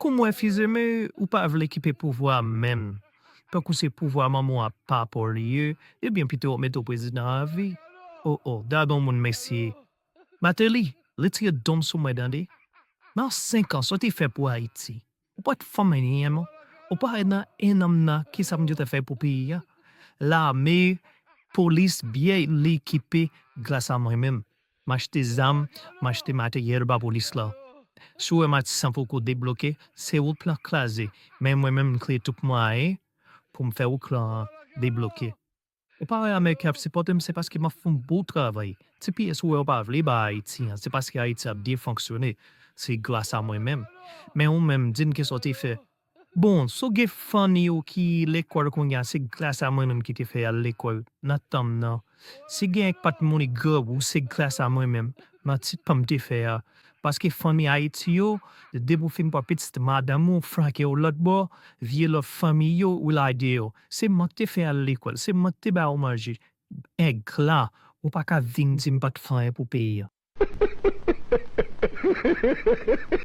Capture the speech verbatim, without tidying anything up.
Kòm w refize, men ou pa vle kite pouvwa a menm. Tankou se pouvwa manman w ap pa pou li ye, ebyen pito w mete w prezidan avi. O, o, gad on moun, mesye. Mateli, retire don sou mwen, tande. Nan senk an, sa w te fè pou Ayiti? Ou pa t fanm anyen, non. Ou pa nan en nonm nan, ki sa moun yo te fè pou peyi a? Lame, polis, byen li ekipe gras a mwen menm. M achte zam, m achte materyèl ba polis la. Si w wè Matisan poko debloke, se wout lan k kraze. Men mwen menm, m kreye tout mwayen pou m fè wout lan debloke. Ou pa wè Ameriken ap sipòte m, se paske m ap fè yon bon travay. T P S ou wè yo pa vle ba Ayiti an, se paske Ayiti ap byen fonksyone. Se gras a mwen menm. Men ou menm, di m kisa w te fè. Bon, si w gen fanmi w ki lekòl kounye a, se gras a mwen menm ki te fè y al lekòl nan tan m nan. Si gen yon patrimòni grangou, se gras a mwen menm, nan ti tan m te fè a. Paske fanmi Ayiti yo, depi w fin pran pitit madanm ou, flanke yo lòt bò, vye lòt fanmi yo, ou lage yo. Se mwen k te fè y al lekòl, se mwen k te ba yo manje. Engra, ou pa ka vin di m pa t fè anyen pou peyi a.